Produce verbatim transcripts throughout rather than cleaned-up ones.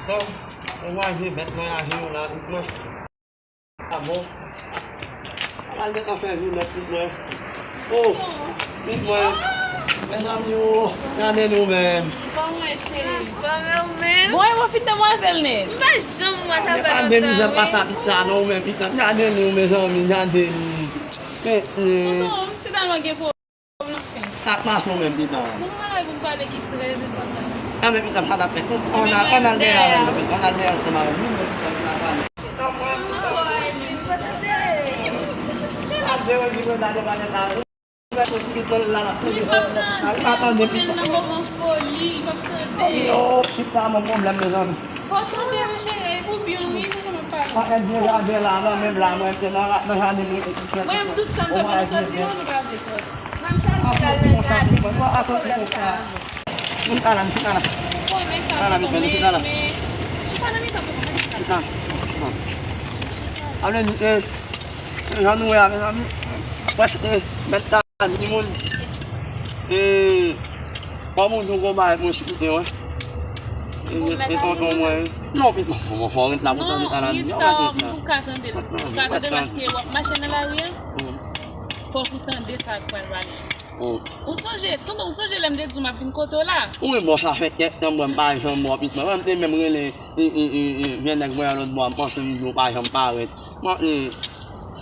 Bon, mwen va jwe mèt mwen a jwe la, tout mwen. Ah bon? Al gentan fè jou nèt, pitit mwen. Oh, pitit mwen. Mezanmi, oh, gade nou menm. Kòman w ye, cheri? Kòman w menm? Bon, e bon, fi demwazèl nèt. M pa janm wè sa fè lontan, wi. Gade mizè pasa pitit la non, ou menm, pitit la. Gade nou, mezanmi, gade li. Men, eh. Tonton, m si tèlman gen pwoblèm. Sa k pase w menm, pitit la? Bon, mwen wè pou m pale ki trè enpòtan. Ah, men pitit la, sa n ap fè? Ann al, ann al dèyè avè l, pitit la, ann al dèyè ansanm avè l. Vin, men pitit la, vin al pale. Fò w tande, wi, cheri, pou byen, wi, nou konn ap pale. Pa gen byen jaden la, nan menm la, mwen te nan, nan jaden mwen te kouche. Mwen, m tout sa m fè pou nou sòti, non, nou pa vle sòti. Mwen, m chanje pral nan jaden. Mwen, a sòti konsa. Moun ka la, moun ka la. Ou konnen sa, tonton, men, men, chita nan mitan, tonton, men chita. Chita. Chita. Avle di, eh, se jan nou wè a, mezanmi. Prèske, mèt sa, di moun. Eh, kòm ou di w gon bagay pou ekspike, wè. Eh, tonton mwen. Non, pitit mwen, fò w ret la, pou tande sa la. Non, rit sa, m pou ka tande l. M pou ka tande l paske w ap mache nan lari a. Fòk ou tande sa k pral pale. Ou sonje, tonton, ou sonje lè m te di w m ap vin kote w la? Wi, bon, sa fè kèk tan, mwen, m pa janm wè w, pitit mwen. Mwen, m te menm rele, e, e, e, e, vye nèg mwen an lòt bò a, m panse m di w pa janm parèt. Mwen, e,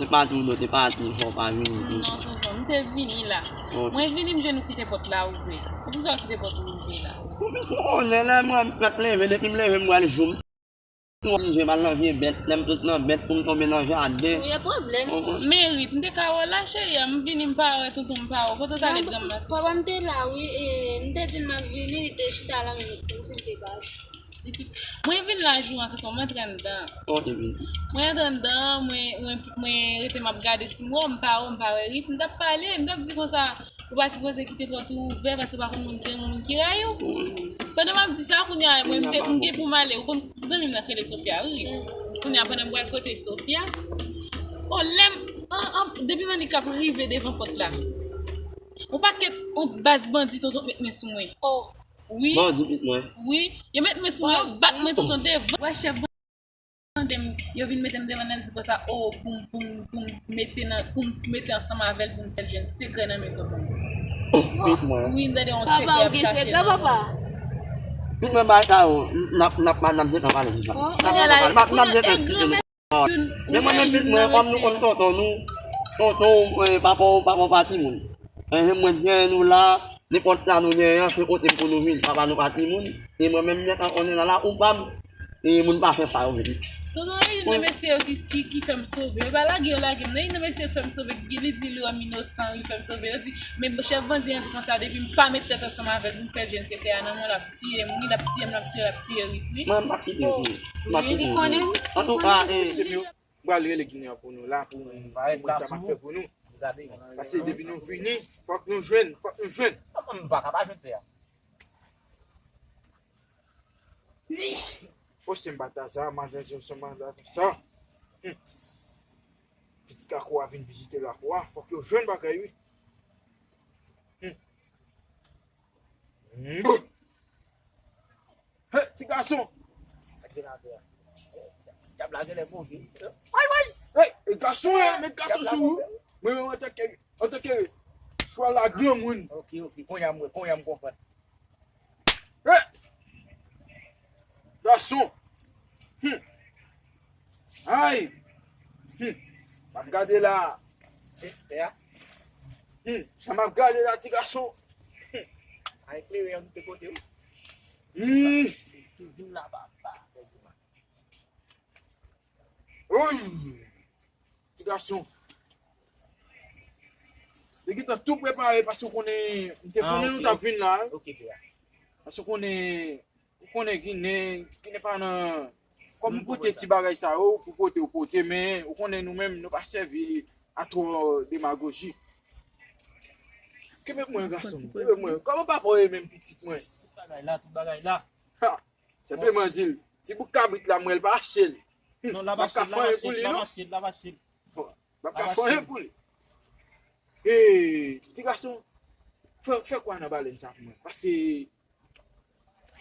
se pati w te pati, fò w pa vini. Non, tonton, m te vini la. Mwen vini, m jwenn ou kite pòt la ouvè. Poukisa w kite pòt ou ouvè la? Ou konnen lè mwen m fèk leve, depi m leve, m pral jou m. M oblije m al nan vye bèt, lè m sot nan bèt pou m tonbe nan jaden. Ou gen pwoblèm? Men Rit, m te ka wè w la, cheri a, m vini, m pa wè tonton, m pa wè w. Kote w t ale, granm maten? Papa m te la, wi, e, m te di l m ap vini, li te chita la, men m di l te pati. Li di, mwen vin la jou an, tonton, mwen antre anndan. Mwen antre anndan, mwen, mwen, mwen rete m ap gade si m wè w, m pa wè w, m pa wè Rit, m t ap pale, m t ap di konsa, ou pa sipoze kite pòt ou ouvè paske ou pa konn moun ki renmen moun ki rayi w. Pandan m ap di sa, kounye a, mwen, m te, m gen pou m ale. Ou konn ti zanmi m nan k rele Sofia, wi. Kounye a, pandan m pral kote Sofia, o, lè m, an, an, depi m annik ap rive devan pòt la, yon pakèt, yon baz bandi, tonton, met men sou mwen. Wi. Bandi met mwen. Wi. Yo met men sou mwen, yo bat mwen, tonton, devan. Wè chèf tande m, yo vin mete m devan nan di konsa, o, pou m, pou m, pou m mete nan, pou m mete ansanm avè l, pou m fè l jwenn sekrè nan men tonton. Oh, pitit mwen. Wi, m tande yon sekrè ap chache nan men. Pitit mwen, bay sa yo, n ap, n ap, n ap gentan pale deja. N ap gentan pale, n ap, n ap gentan esplike nou. Men mwen menm, pitit mwen, kòm nou konn tonton nou, tonton, eh, papa w, papa w pa timoun. Enhen, mwen genyen nou la, nenpòt la nou genyen an, se kote m pou nou vin. Papa nou pa timoun, e mwen menm gentan konnen nan lakou pa m, e moun pa fè sa yo vle. Tonton, e youn nan mesye yo ki, ki, ki fè m sove. Yo pa lage yo lage m, non, youn nan mesye yo ki fè m sove, ki li di li wè m inosan, li fè m sove. Yo di, men chèf bandi an di konsa, depi m pa met tèt ansanm avè l, pou m fè l jwenn sekrè a nan men w, l ap tiye m, wi, l ap tiye m, l ap tiye, l ap tiye Rit, wi. Mwen, m ap kite l, wi. M ap kite l, wi. Antouka, e, M pral rele Ginen an pou nou la, pou nou wè sa m ap fè pou nou. Paske depi nou vini, fòk nou jwenn, fòk nou jwenn. M pa ka pa jwenn pè a. O, se m pa ta sa, madanm, se m pa ta sa. Hmm. Pitit lakou a vin vizite lakou a, fòk yo jwenn bagay, wi. Hmm. Hmm. Hey, ti gason! Dyab la genlè move. Ay, ay! Hey, e gason, e, met gason sou ou. Mwen, mwen, antanke, antanke chwal la granmoun. Ok, ok, kounye a m wè, kounye a m konprann. Hey! Gason! Hmm. Ay! Hmm. M ap gade la. Eh, eh, ah. Hmm. Sa m ap gade la, ti gason. Hmm. Ay, klere an, nou te kote, wi. Hmm. Tou vin la, papa. Oy! Ti gason. Li gentan tou prepare, paske w konnen, m te konnen nou t ap vin la, wi. Ok, ok. Paske w konnen, ou konnen Ginen, Ginen pa nan, kòm m pote ti bagay sa yo, pou pote, ou pote, men ou konnen nou menm, nou pa sèvi a twò demagoji. Kenbe mwen, gason m, kenbe mwen. Kòman papa w ye menm, pitit mwen? Tout bagay la, tout bagay la. Ha! Senpleman di l, ti bout kabrit la, mwen, l pa achte l. Hmm, m ap ka fè anyen pou li, non. M ap ka fè anyen pou li. Ee, ti gason, fè, fè kwa nan balèn sa pou mwen. Paske,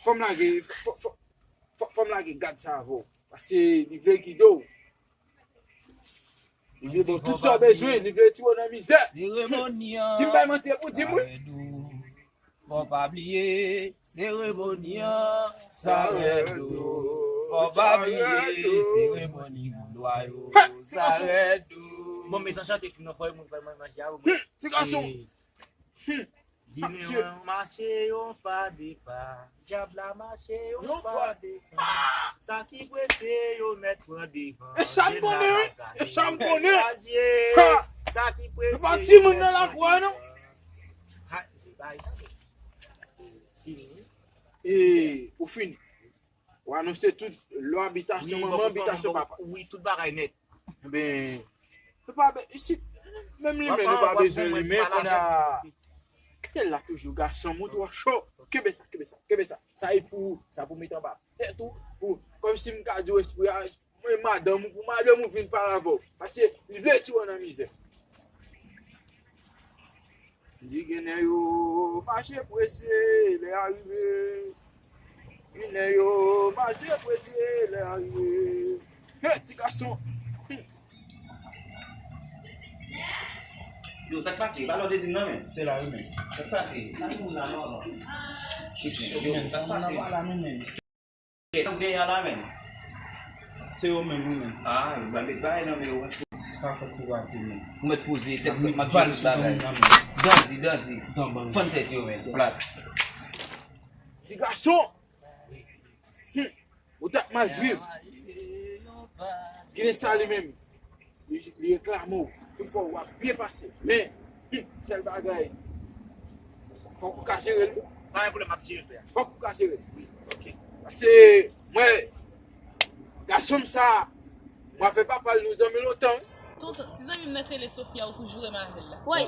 fò m lage, fò, fò, fò, Fòk, fòk m lage gad sa avè w. Paske li vle gide w. Li vle ba w tout sa w bezwen, li vle retire w nan mizè. Seremoni an, si m bay manti, e pou di m wi. Fò pa bliye, seremoni an, sa rèd o. Fò pa bliye, seremoni boulwa yo, sa rèd o. Bon, m met an chante fim nan, fò moun fè manje a. Ti gason. Ginen an mache yon pa de pa, dyab la mache yon pa de pa. Sa ki prese yo mèt pran devan. E sa m konnen wi, e sa m konnen. Sa ki prese yo mèt pran devan. Ha, bay. Fini wi. E ou fini. Ou anonse tout lwa bitasyon manman, bitasyon papa. Wi, tout bagay nèt. Ebyen, nou pa be-, isit, menm limen nou pa bezwen limen, kounye a, kite l la toujou, gason m ou twò cho. Kenbe sa, kenbe sa, kenbe sa. Sa e pou ou, sa pou mete anba tèt ou, pou, kòmsi m ka di w espri a, mwen madanm ou, pou madanm ou vin pale avè w. Paske li vle tire w nan mizè. Di ginen yo mache prese, lè a rive. Ginen yo mache prese, lè a rive. He, ti gason. Yo, sa k pase? Pale w te di m nan, men. Se la wi, men. Sa k pase? Sa k moun la non, non. Yo, sa k pase? Kèt, ou genyen an la, men. Se yo menm, wi, men. Ah, yo ba met bagay nan men yo. Pa fèt pou rate, men. Ou mèt poze, tèt fèt, m ap jwenn tout bagay. Dandi, dandi. Fann tèt yo, men. Plat. Ti gason! Hmm. Ou t ap mal viv. Ginen sa li menm. Li, li reklame w. Tout fwa w ap byen pase. Men, hmm, sèl bagay, fòk ou ka jere l wi. Pa gen pwoblèm, m ap jere l, frè. Fòk ou ka jere l. Wi, ok. Paske mwen, gason m sa, mwen avè papa l nou zanmi lontan wi. Tonton, ti zanmi m nan k rele Sofia, ou toujou renmen avè l la. Woy.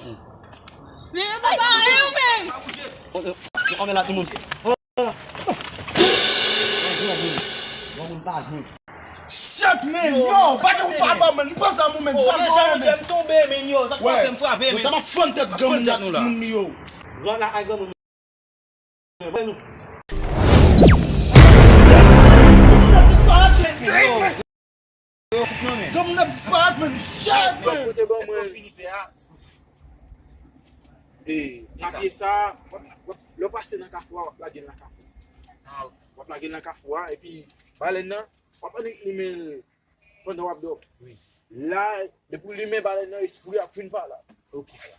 Men yo pa parèy ou menm. Anmè la tout moun. Granmoun pa jwe. Shit, man! Yo, pa gen ou pa ban, man. M pran zam ou, man. Zam ou, man. M tonbe, man, yo. Sa k pase, m frape, man. Yo, sa m ap fann tèt granmoun nan, moun li yo. Granmoun la, ay granmoun. Granmoun nan disparèt, man. Granmoun nan disparèt, man. Shit, man. Èske w fini fè a? E, papye sa, w ap, w ap, lè w pase nan kafou a, w ap lage l nan kafou. Ah, ok. W ap lage l nan kafou a, epi balèn nan, w ap annik limen l pandan w ap dòmi. Wi. La, depi w limen balèn nan, espri a ap vin pa la. Ok, frè.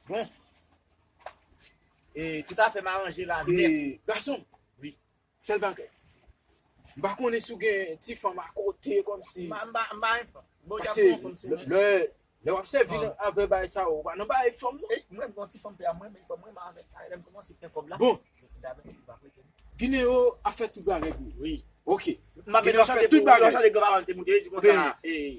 Bon. E, tout afè m aranje la nèt. E, gason m. Wi. Sèl bagay. M pa konnen si w gen ti fanm akote kòmsi. M pa, m pa, m pa gen fanm. Bon, y ap pran fanm sou mwen. Lè, lè w ap sèvi nan, avè bagay sa yo, ou pa nan bagay fanm non. Ey, mwen, m gon ti fanm pè a mwen, men fanm mwen, m avè l, lè m kòmanse fè kòb la. Bon. Ginen yo ap fè tout bagay pou ou. Wi. Ok. M ap mete chante pou ou, chante grann paran te moute, di konsa, ey.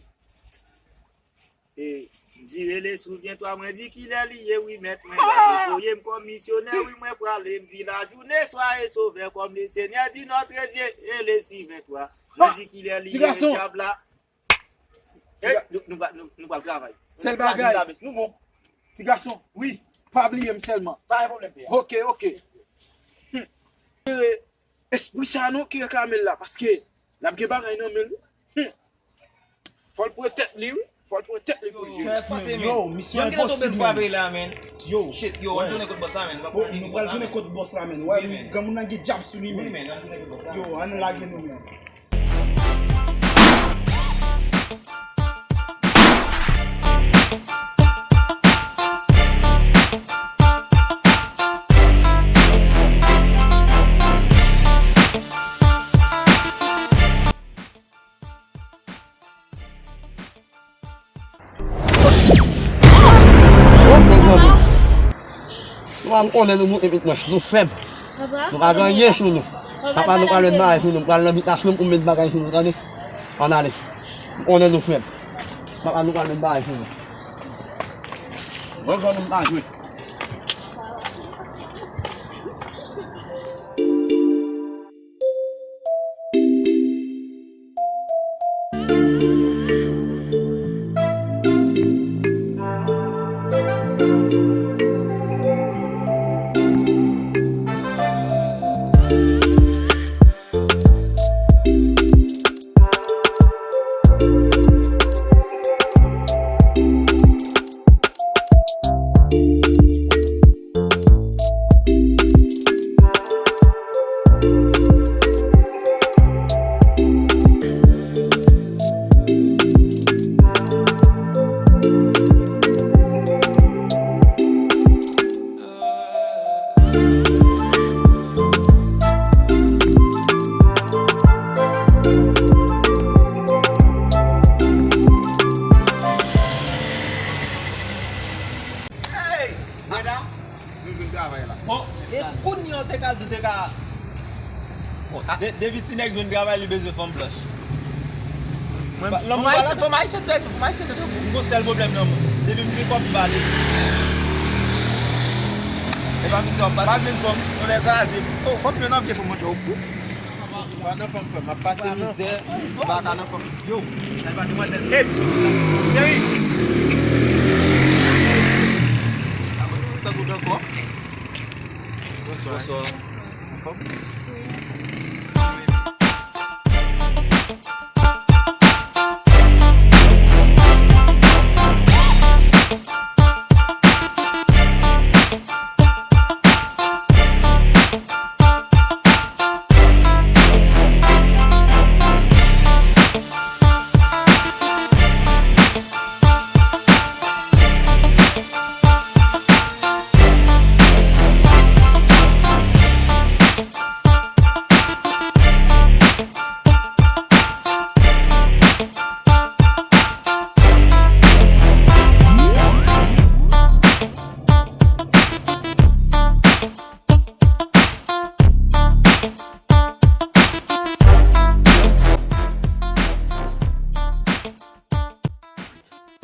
E, m di rele, souvyen twa, mwen di kilè li ye, wi, mèt mwen, gade, voye m kòm misyonè, wi, mwen prale, m di lajounen, swa e sovè, kòm le Senyè di notre Dieu, e le suivant twa. Mwen di kilè li ye, dyab la. Ey, nou, nou, nou, nou pral travay. Sèl bagay. Nou bon. Ti gason, wi, pa bliye m sèlman. Pa gen pwoblèm, pè a. Ok, ok. Hmm. Espri sa non ki reklame l la, paske l ap gen bagay nan men l wi. Hmm. Fò l pran tèt li wi. Fò l pran tèt li pou l jere. Yo, misye enposib, man. Yo, shit, yo, ann tounen kot bòs la, man. Nou pral tounen kot bòs la, man. Wè, granmoun nan gen dyab sou li, man. Yo, ann lage nou, man. Papa, m konnen nou, nou, nou fèb. Nou pa gen anyen sou nou. Papa, nou pral met bagay sou nou. M pral nan bitasyon pou m met bagay sou nou, tande? Ann ale. M konnen nou fèb. Papa, nou pral met bagay sou nou. Bon, bon, nou pa jwe. Te ka di, te ka. De- depi ti nèg jwenn travay, li bezwen fanm blanch. Mwen, fanm ayisyen, fanm ayisyen, fanm ayisyen, fanm ayisyen. M gon sèl pwoblèm nan mwen. Depi m gen kòb, m pale. E pa vin di w ap pale. Pa jwenn fanm, yon lè kraze. Oh, fanm yo nan vye fanm, mwen, ou fou. Pa nan fanm, frè m, m ap pase mizè, m pa ka nan fanm. Yo, sa e pa demwazèl. Eps, cheri. Sa gout ankò. Bonswa. Anfòm?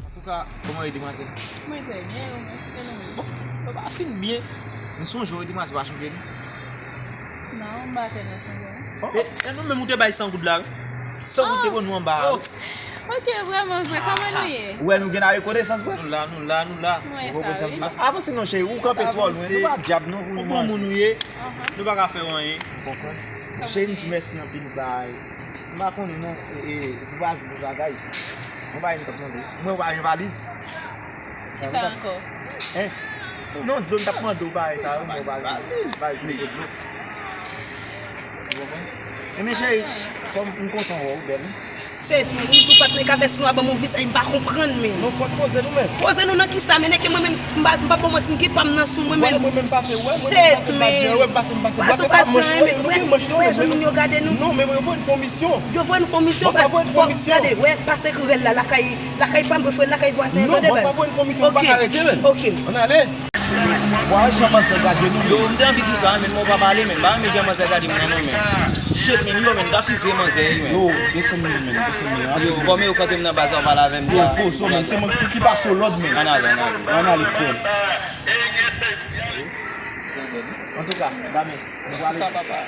Antouka, kòman w ye, demwazèl? Mwen trè byen, e ou menm? Bon, mwen pa fin byen. M sonje w, demwazèl, pa chanje li. Non, m pa tèlman sonje, non. E, e nou menm, ou te bay san goud la, wi. San goud te ban nou anba a, wi. Ok, vrèman vre, kòman nou ye? Ou wè nou gen larekonesans, vre. Nou la, nou la, nou la. Mwen sa, wi. Avanse non, cheri, ou kanpe twò lwen. Nou pa dyab, non, pou nou bon moun ou ye. Nou pa ka fè w anyen. Konprann? Cheri, m di w mèsi anpil, bay. M pa konnen non, e, e, fò pa di nou bagay. Mwen pa gen kòb mande. Mwen pa gen valiz. Kisa ankò? Hein? Non, dlo m t ap mande w bagay sa yo, mwen pa gen valiz. Valiz pou dlo. Ou konprann? Enben, cheri, kòm m kontan wè w, bèl, wi. Se, m di w patnè ka fè swa ban m yon vis, ay, m pa konprann, men. Non, fò n poze nou menm. Poze nou nan kisa, men, nèg, mwen menm, m pa, m pa ba w manti, m gen pa m nan sou mwen menm. Mwen menm pase, wè, mwen menm pase, m pa di anyen, wè, m pase, m pase. Pase w pa di anyen, men, wè, wè, jan moun yo gade nou. Non, men mwen, yo voye n fè yon misyon. Yo voye n fè yon misyon, paske, gade, wè, pase rèl la, lakay, lakay pa m, lakay vwazen an, tande, baz. Non, bòs la voye n fè yon misyon, nou pa ka rete, men. Ok, ok. Ann ale. Wa wè jan manzè gade nou. Yo, m te anvi di sa, men mwen pa pale, men m pa renmen jan manzè gade m nan, non, men. Shit, men, yo, men, ta fiziye manzè, men. Yo, desann li, men, desann li. Yo, bon, men yo kanpe m nan baz la, pale avè m. Yo, pozo, men, se mwen ki pase w lòd, men. Ann ale, ann ale. Ann ale, frè m. Antouka, Dames, nou prale. Antouka, papa.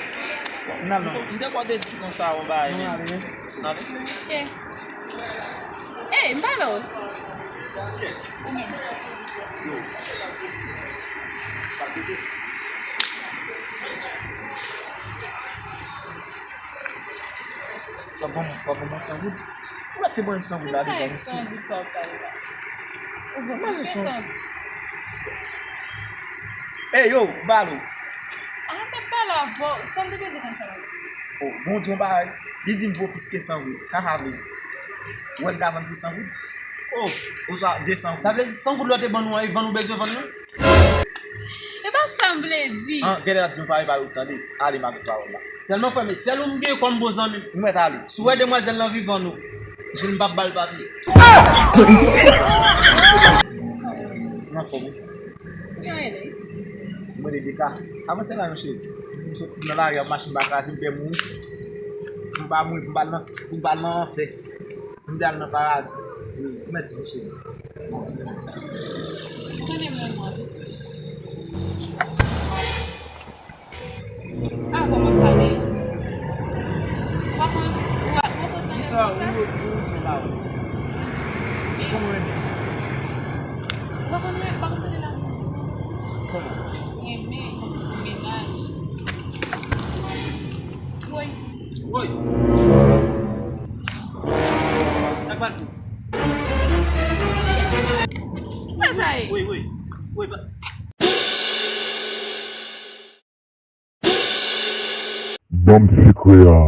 N al non. M te kwè w te di konsa, yon bagay, men. Nou prale, men. Nou prale. Ok. Ey, m pale w. Ou menm. W ap ban m, w ap ban mwen san goud? Ou mèt te ban m san goud la devan, mesye. San goud sa w pale la. Ou ban m plis ke san goud. Ey, yo, balo. A, m t ap pale avè w. Sa m te bezwen konn sa la. Oh, Bondye, yon bagay. Li di m vo plis ke san goud. Sa sa vle di? Ou wè m ka vann pou san goud? Oh, oswa de san goud. Sa vle di san goud lè w te ban nou an, e vann ou bezwen vann nou? E pa sa m vle di. An, genlè l ap di yon pawòl, pale ou tande. Ale, m ap di pawòl la. Sèlman frè m, sèl ou m gen kòm bon zanmi m. Ou mèt ale. Si w wè demwazèl lan vivan nou, di l m p ap ba l papye. Ou anfòm, wi. Jan rele? Mwen rele Deka. Avanse la, yon cheri. M sot nan lari ap mache, m pa kraze, m pè mouri. Pou m pa mouri, pou m pa al nan, pou m pa al nan lanfè. M te al nan paradi. Wi, ou mèt di m, cheri. Ou konnen mwen, mwen. Avan m ap pale. Ou pa konn, ou pa, ou pa konn tande konsa? Kisa ou, ou di m la? Kòman renmen? Ou pa konn renmen, ou pa konn tande la? Kòman? Renmen, yon ti mennaj. Woy. Woy. Sa k pase? Kisa sa ye? Woy, woy. Woy, pa- Ban m sekrè a.